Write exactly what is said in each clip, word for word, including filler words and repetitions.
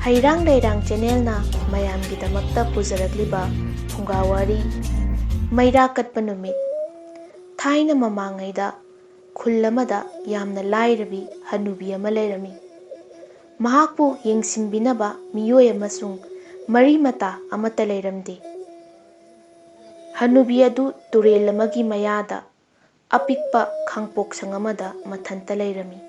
ꯍꯩꯔꯥꯡ ꯂꯩꯔꯥꯡ ꯆꯦꯅꯦꯜꯅ ꯃꯌꯥꯝꯒꯤꯗꯃꯛꯇ ꯄꯨꯖꯔꯛꯂꯤꯕ ꯐꯨꯡꯒꯥ ꯋꯥꯔꯤ, ꯃꯩꯔꯥ ꯀꯠꯄ ꯅꯨꯃꯤꯠ꯫ ꯊꯥꯏꯅ ꯃꯃꯥꯡꯉꯩꯗ ꯈꯨꯜ ꯑꯃꯗ ꯌꯥꯝꯅ ꯂꯥꯏꯔꯕꯤ ꯍꯅꯨꯕꯤ ꯑꯃ ꯂꯩꯔꯝꯃꯤ꯫ ꯃꯍꯥꯛꯄꯨ ꯌꯦꯡꯁꯤꯟꯕꯤꯅꯕ ꯃꯤꯑꯣꯏ ꯑꯃꯁꯨꯡ ꯃꯔꯤ ꯃꯇꯥ ꯑꯃꯠꯇ ꯂꯩꯔꯝꯗꯦ꯫ ꯍꯅꯨꯕꯤ ꯑꯗꯨ ꯇꯨꯔꯦꯜ ꯑꯃꯒꯤ ꯃꯌꯥꯗ ꯑꯄꯤꯛꯄ ꯈꯥꯡꯄꯣꯛꯁꯪ ꯑꯃꯗ ꯃꯊꯟꯇ ꯂꯩꯔꯝꯃꯤ꯫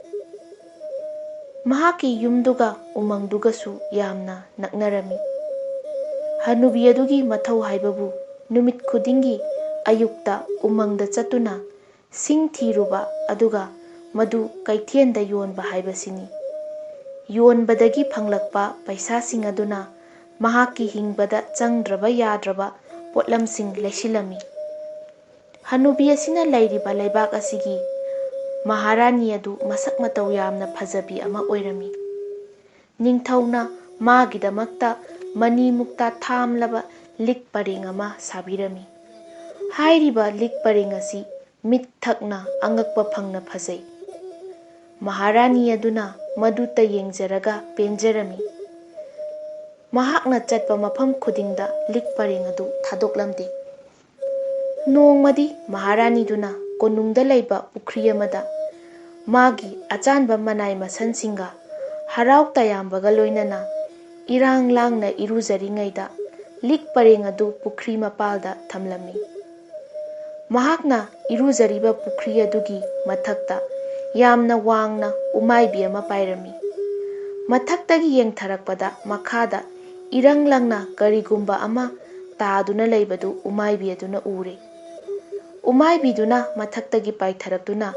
ꯃꯍꯥꯛꯀꯤ ꯌꯨꯝꯗꯨꯒ ꯎꯃꯪꯗꯨꯒꯁꯨ ꯌꯥꯝꯅ ꯅꯛꯅꯔꯝꯃꯤ꯫ ꯍꯅꯨꯕꯤ ꯑꯗꯨꯒꯤ ꯃꯊꯧ ꯍꯥꯏꯕꯕꯨ ꯅꯨꯃꯤꯠ ꯈꯨꯗꯤꯡꯒꯤ ꯑꯌꯨꯛꯇ ꯎꯃꯪꯗ ꯆꯠꯇꯨꯅ ꯁꯤꯡ ꯊꯤꯔꯨꯕ, ꯑꯗꯨꯒ ꯃꯗꯨ ꯀꯩꯊꯦꯜꯗ ꯌꯣꯟꯕ ꯍꯥꯏꯕꯁꯤꯅꯤ꯫ ꯌꯣꯟꯕꯗꯒꯤ ꯐꯪꯂꯛꯄ ꯄꯩꯁꯥꯁꯤꯡ ꯑꯗꯨꯅ ꯃꯍꯥꯛꯀꯤ ꯍꯤꯡꯕꯗ ꯆꯪꯗ꯭ꯔꯕ ꯌꯥꯗ꯭ꯔꯕ ꯄꯣꯠꯂꯝꯁꯤꯡ ꯂꯩꯁꯤꯜꯂꯝꯃꯤ꯫ ꯍꯅꯨꯕꯤ ꯑꯁꯤꯅ ꯂꯩꯔꯤꯕ ꯂꯩꯕꯥꯛ ꯑꯁꯤꯒꯤ ꯃꯍꯥꯔꯥꯅꯤ ꯑꯗꯨ ꯃꯁꯛ ꯃꯇꯧ ꯌꯥꯝꯅ ꯐꯖꯕꯤ ꯑꯃ ꯑꯣꯏꯔꯝꯃꯤ꯫ ꯅꯤꯡꯊꯧꯅ ꯃꯥꯒꯤꯗꯃꯛꯇ ꯃꯅꯤ ꯃꯨꯛꯇꯥ ꯊꯥꯝꯂꯕ ꯂꯤꯛ ꯄꯔꯦꯡ ꯑꯃ ꯁꯥꯕꯤꯔꯝꯃꯤ꯫ ꯍꯥꯏꯔꯤꯕ ꯂꯤꯛ ꯄꯔꯦꯡ ꯑꯁꯤ ꯃꯤꯠ ꯊꯛꯅ ꯑꯉꯛꯄ ꯐꯪꯅ ꯐꯖꯩ꯫ ꯃꯍꯥꯔꯥꯅꯤ ꯑꯗꯨꯅ ꯃꯗꯨꯇ ꯌꯦꯡꯖꯔꯒ ꯄꯦꯟꯖꯔꯝꯃꯤ꯫ ꯃꯍꯥꯛꯅ ꯆꯠꯄ ꯃꯐꯝ ꯈꯨꯗꯤꯡꯗ ꯂꯤꯛ ꯄꯔꯦꯡ ꯑꯗꯨ ꯊꯥꯗꯣꯛꯂꯝꯗꯦ꯫ ꯅꯣꯡꯃꯗꯤ ꯃꯍꯥꯔꯥꯅꯤꯗꯨꯅ ꯀꯣꯅꯨꯡꯗ ꯂꯩꯕ ꯄꯨꯈ꯭ꯔꯤ ꯑꯃꯗ ꯃꯥꯒꯤ ꯑꯆꯥꯟꯕ ꯃꯅꯥꯏ ꯃꯁꯟꯁꯤꯡꯒ ꯍꯔꯥꯎ ꯇꯌꯥꯝꯕꯒ ꯂꯣꯏꯅꯅ ꯏꯔꯥꯡ ꯂꯥꯡꯅ ꯏꯔꯨꯖꯔꯤꯉꯩꯗ ꯂꯤꯛ ꯄꯔꯦꯡ ꯑꯗꯨ ꯄꯨꯈ꯭ꯔꯤ ꯃꯄꯥꯜꯗ ꯊꯝꯂꯝꯃꯤ꯫ ꯃꯍꯥꯛꯅ ꯏꯔꯨꯖꯔꯤꯕ ꯄꯨꯈ꯭ꯔꯤ ꯑꯗꯨꯒꯤ ꯃꯊꯛꯇ ꯌꯥꯝꯅ ꯋꯥꯡꯅ ꯎꯃꯥꯏꯕꯤ ꯑꯃ ꯄꯥꯏꯔꯝꯃꯤ꯫ ꯃꯊꯛꯇꯒꯤ ꯌꯦꯡꯊꯔꯛꯄꯗ ꯃꯈꯥꯗ ꯏꯔꯪ ꯂꯪꯅ ꯀꯔꯤꯒꯨꯝꯕ ꯑꯃ ꯇꯥꯗꯨꯅ ꯂꯩꯕꯗꯨ ꯎꯃꯥꯏꯕꯤ ꯑꯗꯨꯅ ꯎꯔꯦ꯫ ꯎꯃꯥꯏꯕꯤꯗꯨꯅ ꯃꯊꯛꯇꯒꯤ ꯄꯥꯏꯊꯔꯛꯇꯨꯅ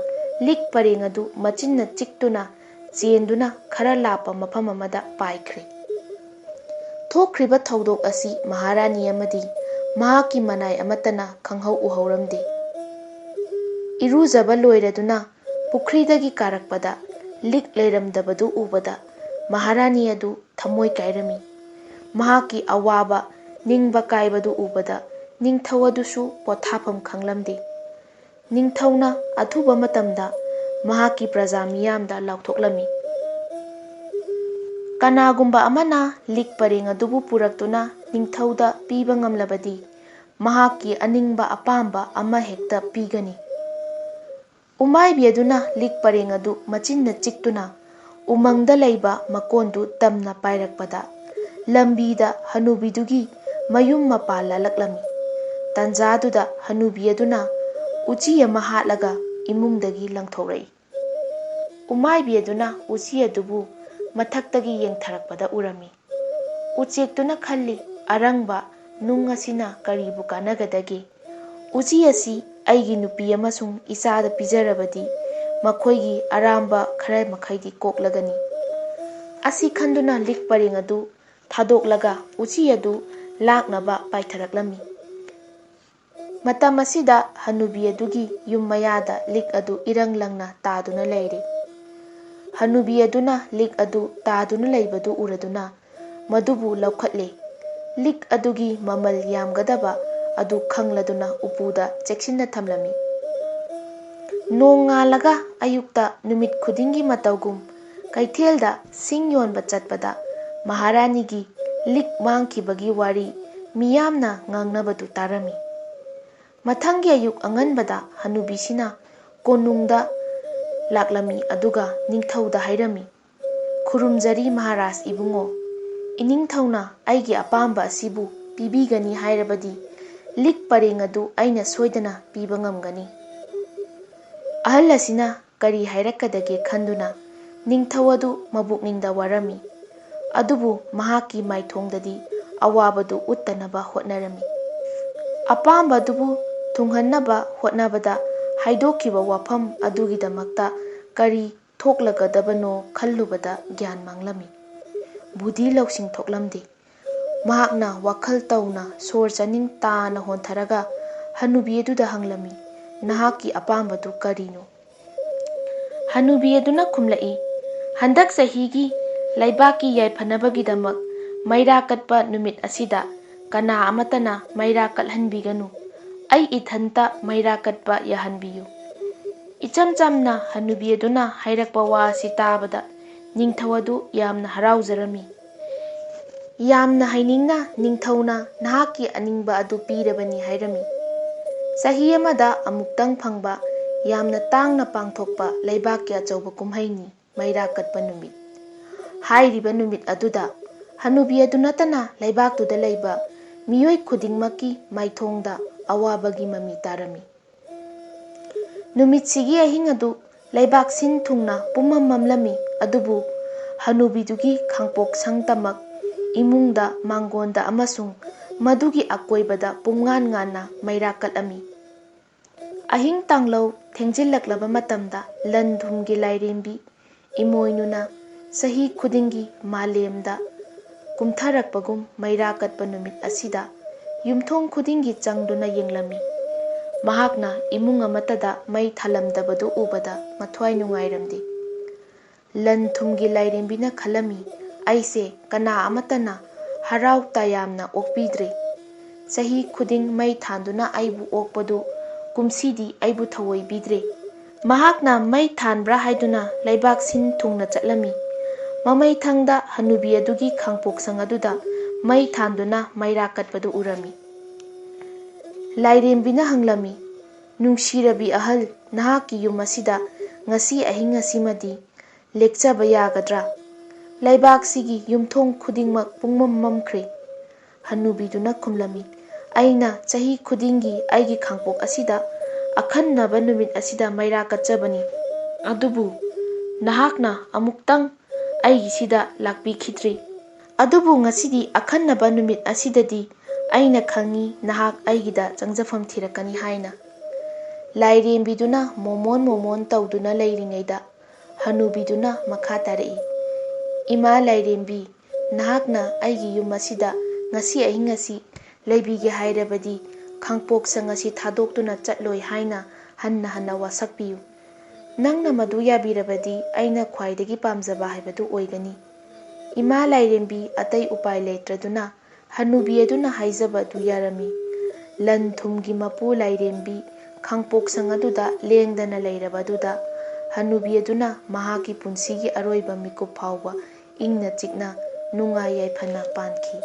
ꯂꯤꯛ ꯄꯔꯦꯡ ꯑꯗꯨ ꯃꯆꯤꯟꯅ ꯆꯤꯛꯇꯨꯅ ꯆꯦꯟꯗꯨꯅ ꯈꯔ ꯂꯥꯞꯄ ꯃꯐꯝ ꯑꯃꯗ ꯄꯥꯏꯈ꯭ꯔꯦ꯫ ꯊꯣꯛꯈ꯭ꯔꯤꯕ ꯊꯧꯗꯣꯛ ꯑꯁꯤ ꯃꯍꯥꯔꯥꯅꯤ ꯑꯃꯗꯤ ꯃꯍꯥꯛꯀꯤ ꯃꯅꯥꯏ ꯑꯃꯠꯇꯅ ꯈꯪꯍꯧ ꯎꯍꯧꯔꯝꯗꯦ꯫ ꯏꯔꯨꯖꯕ ꯂꯣꯏꯔꯗꯨꯅ ꯄꯨꯈ꯭ꯔꯤꯗꯒꯤ ꯀꯥꯔꯛꯄꯗ ꯂꯤꯛ ꯂꯩꯔꯝꯗꯕꯗꯨ ꯎꯕꯗ ꯃꯍꯥꯔꯥꯅꯤ ꯑꯗꯨ ꯊꯃꯣꯏ ꯀꯥꯏꯔꯝꯃꯤ꯫ ꯃꯍꯥꯛꯀꯤ ꯑꯋꯥꯕ ꯅꯤꯡꯕ ꯀꯥꯏꯕꯗꯨ ꯎꯕꯗ ꯅꯤꯡꯊꯧ ꯑꯗꯨꯁꯨ ꯄꯣꯊꯥꯐꯝ ꯈꯪꯂꯝꯗꯦ꯫ ꯅꯤꯡꯊꯧꯅ ꯑꯊꯨꯕ ꯃꯇꯝꯗ ꯃꯍꯥꯛꯀꯤ ꯄ꯭ꯔꯖꯥ ꯃꯤꯌꯥꯝꯗ ꯂꯥꯎꯊꯣꯛꯂꯝꯃꯤ, ꯀꯅꯥꯒꯨꯝꯕ ꯑꯃꯅ ꯂꯤꯛ ꯄꯔꯦꯡ ꯑꯗꯨꯕꯨ ꯄꯨꯔꯛꯇꯨꯅ ꯅꯤꯡꯊꯧꯗ ꯄꯤꯕ ꯉꯝꯂꯕꯗꯤ, ꯃꯍꯥꯛꯀꯤ ꯑꯅꯤꯡꯕ ꯑꯄꯥꯝꯕ ꯑꯃ ꯍꯦꯛꯇ ꯄꯤꯒꯅꯤ꯫ ꯎꯃꯥꯏꯕꯤ ꯑꯗꯨꯅ ꯂꯤꯛ ꯄꯔꯦꯡ ꯑꯗꯨ ꯃꯆꯤꯟꯅ ꯆꯤꯛꯇꯨꯅ ꯎꯃꯪꯗ ꯂꯩꯕ ꯃꯀꯣꯟꯗꯨ ꯇꯝꯅ ꯄꯥꯏꯔꯛꯄꯗ, ꯂꯝꯕꯤꯗ ꯍꯅꯨꯕꯤꯗꯨꯒꯤ ꯃꯌꯨꯝ ꯃꯄꯥ ꯂꯥꯜꯂꯛꯂꯝꯃꯤ꯫ ꯇꯟꯖꯥꯗꯨꯗ ꯍꯅꯨꯕꯤ ꯑꯗꯨꯅ ꯎꯆꯤ ꯑꯃ ꯍꯥꯠꯂꯒ ꯏꯃꯨꯡꯗꯒꯤ ꯂꯪꯊꯣꯔꯛꯏ꯫ ꯎꯃꯥꯏꯕꯤ ꯑꯗꯨꯅ ꯎꯆꯤ ꯑꯗꯨꯕꯨ ꯃꯊꯛꯇꯒꯤ ꯌꯦꯡꯊꯔꯛꯄꯗ ꯎꯔꯝꯃꯤ꯫ ꯎꯆꯦꯛꯇꯨꯅ ꯈꯜꯂꯤ, "ꯑꯔꯪꯕ ꯅꯨꯡ ꯑꯁꯤꯅ ꯀꯔꯤꯕꯨ ꯀꯥꯟꯅꯒꯗꯒꯦ? ꯎꯆꯤ ꯑꯁꯤ ꯑꯩꯒꯤ ꯅꯨꯄꯤ ꯑꯃꯁꯨꯡ ꯏꯆꯥꯗ ꯄꯤꯖꯔꯕꯗꯤ ꯃꯈꯣꯏꯒꯤ ꯑꯔꯥꯝꯕ ꯈꯔ ꯃꯈꯩꯗꯤ ꯀꯣꯛꯂꯒꯅꯤ"꯫ ꯑꯁꯤ ꯈꯟꯗꯨꯅ ꯂꯤꯛ ꯄꯔꯦꯡ ꯑꯗꯨ ꯊꯥꯗꯣꯛꯂꯒ ꯎꯆꯤ ꯑꯗꯨ ꯂꯥꯛꯅꯕ ꯄꯥꯏꯊꯔꯛꯂꯝꯃꯤ꯫ ꯃꯇꯝ ꯑꯁꯤꯗ ꯍꯅꯨꯕꯤ ꯑꯗꯨꯒꯤ ꯌꯨꯝ ꯃꯌꯥꯗ ꯂꯤꯛ ꯑꯗꯨ ꯏꯔꯪ ꯂꯪꯅ ꯇꯥꯗꯨꯅ ꯂꯩꯔꯤ꯫ ꯍꯅꯨꯕꯤ ꯑꯗꯨꯅ ꯂꯤꯛ ꯑꯗꯨ ꯇꯥꯗꯨꯅ ꯂꯩꯕꯗꯨ ꯎꯔꯗꯨꯅ ꯃꯗꯨꯕꯨ ꯂꯧꯈꯠꯂꯦ꯫ ꯂꯤꯛ ꯑꯗꯨꯒꯤ ꯃꯃꯜ ꯌꯥꯝꯒꯗꯕ ꯑꯗꯨ ꯈꯪꯂꯗꯨꯅ ꯎꯄꯨꯗ ꯆꯦꯛꯁꯤꯟꯅ ꯊꯝꯂꯝꯃꯤ꯫ ꯅꯣꯡꯉꯥꯜꯂꯒ ꯑꯌꯨꯛꯇ ꯅꯨꯃꯤꯠ ꯈꯨꯗꯤꯡꯒꯤ ꯃꯇꯧꯒꯨꯝ ꯀꯩꯊꯦꯜꯗ ꯁꯤꯡ ꯌꯣꯟꯕ ꯆꯠꯄꯗ ꯃꯍꯥꯔꯥꯅꯤꯒꯤ ꯂꯤꯛ ꯃꯥꯡꯈꯤꯕꯒꯤ ꯋꯥꯔꯤ ꯃꯤꯌꯥꯝꯅ ꯉꯥꯡꯅꯕꯗꯨ ꯇꯥꯔꯝꯃꯤ꯫ ꯃꯊꯪꯒꯤ ꯑꯌꯨꯛ ꯑꯉꯟꯕꯗ ꯍꯅꯨꯕꯤꯁꯤꯅ ꯀꯣꯅꯨꯡꯗ ꯂꯥꯛꯂꯝꯃꯤ, ꯑꯗꯨꯒ ꯅꯤꯡꯊꯧꯗ ꯍꯥꯏꯔꯝꯃꯤ, "ꯈꯨꯔꯨꯝꯖꯔꯤ ꯃꯍꯥꯔꯥꯖ ꯏꯕꯨꯡꯉꯣ, ꯏꯅꯤꯡꯊꯧꯅ ꯑꯩꯒꯤ ꯑꯄꯥꯝꯕ ꯑꯁꯤꯕꯨ ꯄꯤꯕꯤꯒꯅꯤ ꯍꯥꯏꯔꯕꯗꯤ ꯂꯤꯛ ꯄꯔꯦꯡ ꯑꯗꯨ ꯑꯩꯅ ꯁꯣꯏꯗꯅ ꯄꯤꯕ ꯉꯝꯒꯅꯤ"꯫ ꯑꯍꯜ ꯑꯁꯤꯅ ꯀꯔꯤ ꯍꯥꯏꯔꯛꯀꯗꯒꯦ ꯈꯟꯗꯨꯅ ꯅꯤꯡꯊꯧ ꯑꯗꯨ ꯃꯕꯨꯛꯅꯤꯡꯗ ꯋꯥꯔꯝꯃꯤ꯫ ꯑꯗꯨꯕꯨ ꯃꯍꯥꯛꯀꯤ ꯃꯥꯏꯊꯣꯡꯗꯗꯤ ꯑꯋꯥꯕꯗꯨ ꯎꯠꯇꯅꯕ ꯍꯣꯠꯅꯔꯝꯃꯤ꯫ ꯑꯄꯥꯝꯕꯗꯨꯕꯨ ꯊꯨꯡꯍꯟꯅꯕ ꯍꯣꯠꯅꯕꯗ ꯍꯥꯏꯗꯣꯛꯈꯤꯕ ꯋꯥꯐꯝ ꯑꯗꯨꯒꯤꯗꯃꯛꯇ ꯀꯔꯤ ꯊꯣꯛꯂꯒꯗꯕꯅꯣ ꯈꯜꯂꯨꯕꯗ ꯒ꯭ꯌꯥꯟ ꯃꯥꯡꯂꯝꯃꯤ꯫ ꯕꯨꯙꯤ ꯂꯧꯁꯤꯡ ꯊꯣꯛꯂꯝꯗꯦ꯫ ꯃꯍꯥꯛꯅ ꯋꯥꯈꯜ ꯇꯧꯅ ꯁꯣꯔ ꯆꯥꯅꯤꯡ ꯇꯥꯅ ꯍꯣꯟꯊꯔꯒ ꯍꯅꯨꯕꯤ ꯑꯗꯨꯗ ꯍꯪꯂꯝꯃꯤ, "ꯅꯍꯥꯛꯀꯤ ꯑꯄꯥꯝꯕꯗꯨ ꯀꯔꯤꯅꯣ?" ꯍꯅꯨꯕꯤ ꯑꯗꯨꯅ ꯈꯨꯝꯂꯛꯏ, "ꯍꯟꯗꯛ ꯆꯍꯤꯒꯤ ꯂꯩꯕꯥꯛꯀꯤ ꯌꯥꯏꯐꯅꯕꯒꯤꯗꯃꯛ ꯃꯩꯔꯥ ꯀꯠꯄ ꯅꯨꯃꯤꯠ ꯑꯁꯤꯗ ꯀꯅꯥ ꯑꯃꯠꯇꯅ ꯃꯩꯔꯥ ꯀꯠꯍꯟꯕꯤꯒꯅꯨ꯫ ꯑꯩ ꯏꯊꯟꯇ ꯃꯩꯔꯥ ꯀꯠꯄ ꯌꯥꯍꯟꯕꯤꯌꯨ"꯫ ꯏꯆꯝ ꯆꯝꯅ ꯍꯅꯨꯕꯤ ꯑꯗꯨꯅ ꯍꯥꯏꯔꯛꯄ ꯋꯥ ꯑꯁꯤ ꯇꯥꯕꯗ ꯅꯤꯡꯊꯧ ꯑꯗꯨ ꯌꯥꯝꯅ ꯍꯔꯥꯎꯖꯔꯝꯃꯤ꯫ ꯌꯥꯝꯅ ꯍꯩꯅꯤꯡꯅ ꯅꯤꯡꯊꯧꯅ ꯅꯍꯥꯛꯀꯤ ꯑꯅꯤꯡꯕ ꯑꯗꯨ ꯄꯤꯔꯕꯅꯤ ꯍꯥꯏꯔꯝꯃꯤ꯫ ꯆꯍꯤ ꯑꯃꯗ ꯑꯃꯨꯛꯇꯪ ꯐꯪꯕ ꯌꯥꯝꯅ ꯇꯥꯡꯅ ꯄꯥꯡꯊꯣꯛꯄ ꯂꯩꯕꯥꯛꯀꯤ ꯑꯆꯧꯕ ꯀꯨꯝꯍꯩꯅꯤ ꯃꯩꯔꯥ ꯀꯠꯄ ꯅꯨꯃꯤꯠ꯫ ꯍꯥꯏꯔꯤꯕ ꯅꯨꯃꯤꯠ ꯑꯗꯨꯗ ꯍꯅꯨꯕꯤ ꯑꯗꯨ ꯅꯠꯇꯅ ꯂꯩꯕꯥꯛꯇꯨꯗ ꯂꯩꯕ ꯃꯤꯑꯣꯏ ꯈꯨꯗꯤꯡꯃꯛꯀꯤ ꯃꯥꯏꯊꯣꯡꯗ ꯑꯋꯥꯕꯒꯤ ꯃꯃꯤ ꯇꯥꯔꯝꯃꯤ꯫ ꯅꯨꯃꯤꯠꯁꯤꯒꯤ ꯑꯍꯤꯡ ꯑꯗꯨ ꯂꯩꯕꯥꯛ ꯁꯤꯟ ꯊꯨꯡꯅ ꯄꯨꯝꯃꯝ ꯃꯝꯂꯝꯃꯤ, ꯑꯗꯨꯕꯨ ꯍꯅꯨꯕꯤꯗꯨꯒꯤ ꯈꯥꯡꯄꯣꯛꯁꯪ ꯇꯃꯛ ꯏꯃꯨꯡꯗ, ꯃꯥꯡꯒꯣꯟꯗ ꯑꯃꯁꯨꯡ ꯃꯗꯨꯒꯤ ꯑꯀꯣꯏꯕꯗ ꯄꯨꯝꯉꯥꯟ ꯉꯥꯟꯅ ꯃꯩꯔꯥ ꯀꯠꯂꯝꯃꯤ꯫ ꯑꯍꯤꯡ ꯇꯥꯡꯂꯧ ꯊꯦꯡꯖꯤꯜꯂꯛꯂꯕ ꯃꯇꯝꯗ ꯂꯟ ꯊꯨꯝꯒꯤ ꯂꯥꯏꯔꯦꯝꯕꯤ ꯏꯃꯣꯏꯅꯨꯅ ꯆꯍꯤ ꯈꯨꯗꯤꯡꯒꯤ ꯃꯥꯂꯦꯝꯗ ꯀꯨꯝꯊꯔꯛꯄꯒꯨꯝ ꯃꯩꯔꯥ ꯀꯠꯄ ꯅꯨꯃꯤꯠ ꯑꯁꯤꯗ ꯌꯨꯝꯊꯣꯡ ꯈꯨꯗꯤꯡꯒꯤ ꯆꯪꯗꯨꯅ ꯌꯦꯡꯂꯝꯃꯤ꯫ ꯃꯍꯥꯛꯅ ꯏꯃꯨꯡ ꯑꯃꯠꯇꯗ ꯃꯩ ꯊꯥꯂꯝꯗꯕꯗꯨ ꯎꯕꯗ ꯃꯊ꯭ꯋꯥꯏ ꯅꯨꯡꯉꯥꯏꯔꯝꯗꯦ꯫ ꯂꯟ ꯊꯨꯝꯒꯤ ꯂꯥꯏꯔꯦꯝꯕꯤꯅ ꯈꯜꯂꯝꯃꯤ, "ꯑꯩꯁꯦ ꯀꯅꯥ ꯑꯃꯠꯇꯅ ꯍꯔꯥꯎ ꯇꯌꯥꯝꯅ ꯑꯣꯛꯄꯤꯗ꯭ꯔꯦ꯫ ꯆꯍꯤ ꯈꯨꯗꯤꯡ ꯃꯩ ꯊꯥꯟꯗꯨꯅ ꯑꯩꯕꯨ ꯑꯣꯛꯄꯗꯨ ꯀꯨꯝꯁꯤꯗꯤ ꯑꯩꯕꯨ ꯊꯑꯣꯏꯕꯤꯗ꯭ꯔꯦ"꯫ ꯃꯍꯥꯛꯅ ꯃꯩ ꯊꯥꯟꯕ꯭ꯔꯥ ꯍꯥꯏꯗꯨꯅ ꯂꯩꯕꯥꯛ ꯁꯤꯟ ꯊꯨꯡꯅ ꯆꯠꯂꯝꯃꯤ꯫ ꯃꯃꯩꯊꯪꯗ ꯍꯅꯨꯕꯤ ꯑꯗꯨꯒꯤ ꯈꯥꯡꯄꯣꯛꯁꯪ ꯑꯗꯨꯗ ꯃꯩ ꯊꯥꯟꯗꯨꯅ ꯃꯩꯔꯥ ꯀꯠꯄꯗꯨ ꯎꯔꯝꯃꯤ꯫ ꯂꯥꯏꯔꯦꯝꯕꯤꯅ ꯍꯪꯂꯝꯃꯤ, "ꯅꯨꯡꯁꯤꯔꯕꯤ ꯑꯍꯜ, ꯅꯍꯥꯛꯀꯤ ꯌꯨꯝ ꯑꯁꯤꯗ ꯉꯁꯤ ꯑꯍꯤꯡ ꯑꯁꯤꯃꯗꯤ ꯂꯦꯛꯆꯕ ꯌꯥꯒꯗ꯭ꯔꯥ? ꯂꯩꯕꯥꯛꯁꯤꯒꯤ ꯌꯨꯝꯊꯣꯡ ꯈꯨꯗꯤꯡꯃꯛ ꯄꯨꯡꯃꯝ ꯃꯝꯈ꯭ꯔꯦ"꯫ ꯍꯅꯨꯕꯤꯗꯨꯅ ꯈꯨꯝꯂꯝꯃꯤ, "ꯑꯩꯅ ꯆꯍꯤ ꯈꯨꯗꯤꯡꯒꯤ ꯑꯩꯒꯤ ꯈꯥꯡꯄꯣꯛ ꯑꯁꯤꯗ ꯑꯈꯟꯅꯕ ꯅꯨꯃꯤꯠ ꯑꯁꯤꯗ ꯃꯩꯔꯥ ꯀꯠꯆꯕꯅꯤ꯫ ꯑꯗꯨꯕꯨ ꯅꯍꯥꯛꯅ ꯑꯃꯨꯛꯇꯪ ꯑꯩꯒꯤꯁꯤꯗ ꯂꯥꯛꯄꯤꯈꯤꯗ꯭ꯔꯤ꯫ ꯑꯗꯨꯕꯨ ꯉꯁꯤꯗꯤ ꯑꯈꯟꯅꯕ ꯅꯨꯃꯤꯠ ꯑꯁꯤꯗꯗꯤ ꯑꯩꯅ ꯈꯪꯏ ꯅꯍꯥꯛ ꯑꯩꯒꯤꯗ ꯆꯪꯖꯐꯝ ꯊꯤꯔꯛꯀꯅꯤ" ꯍꯥꯏꯅ꯫ ꯂꯥꯏꯔꯦꯝꯕꯤꯗꯨꯅ ꯃꯣꯃꯣꯟ ꯃꯣꯃꯣꯟ ꯇꯧꯗꯨꯅ ꯂꯩꯔꯤꯉꯩꯗ ꯍꯅꯨꯕꯤꯗꯨꯅ ꯃꯈꯥ ꯇꯥꯔꯛꯏ, "ꯏꯃꯥ ꯂꯥꯏꯔꯦꯝꯕꯤ, ꯅꯍꯥꯛꯅ ꯑꯩꯒꯤ ꯌꯨꯝ ꯑꯁꯤꯗ ꯉꯁꯤ ꯑꯍꯤꯡ ꯑꯁꯤ ꯂꯩꯕꯤꯒꯦ ꯍꯥꯏꯔꯕꯗꯤ ꯈꯥꯡꯄꯣꯛꯁꯪ ꯑꯁꯤ ꯊꯥꯗꯣꯛꯇꯨꯅ ꯆꯠꯂꯣꯏ ꯍꯥꯏꯅ ꯍꯟꯅ ꯍꯟꯅ ꯋꯥꯁꯛꯄꯤꯌꯨ꯫ ꯅꯪꯅ ꯃꯗꯨ ꯌꯥꯕꯤꯔꯕꯗꯤ ꯑꯩꯅ ꯈ꯭ꯋꯥꯏꯗꯒꯤ ꯄꯥꯝꯖꯕ ꯍꯥꯏꯕꯗꯨ ꯑꯣꯏꯒꯅꯤ"꯫ ꯏꯃꯥ ꯂꯥꯏꯔꯦꯝꯕꯤ ꯑꯇꯩ ꯎꯄꯥꯏ ꯂꯩꯇ꯭ꯔꯗꯨꯅ ꯍꯅꯨꯕꯤ ꯑꯗꯨꯅ ꯍꯥꯏꯖꯕ ꯑꯗꯨ ꯌꯥꯔꯝꯃꯤ꯫ ꯂꯟ ꯊꯨꯝꯒꯤ ꯃꯄꯨ ꯂꯥꯏꯔꯦꯝꯕꯤ ꯈꯥꯡꯄꯣꯛꯁꯪ ꯑꯗꯨꯗ ꯂꯦꯡꯗꯅ ꯂꯩꯔꯕ ꯑꯗꯨꯗ ꯍꯅꯨꯕꯤ ꯑꯗꯨꯅ ꯃꯍꯥꯛꯀꯤ ꯄꯨꯟꯁꯤꯒꯤ ꯑꯔꯣꯏꯕ ꯃꯤꯀꯨꯞ ꯐꯥꯎꯕ ꯏꯪꯅ ꯆꯤꯛꯅ, ꯅꯨꯡꯉꯥꯏ ꯌꯥꯏꯐꯅ ꯄꯥꯟꯈꯤ꯫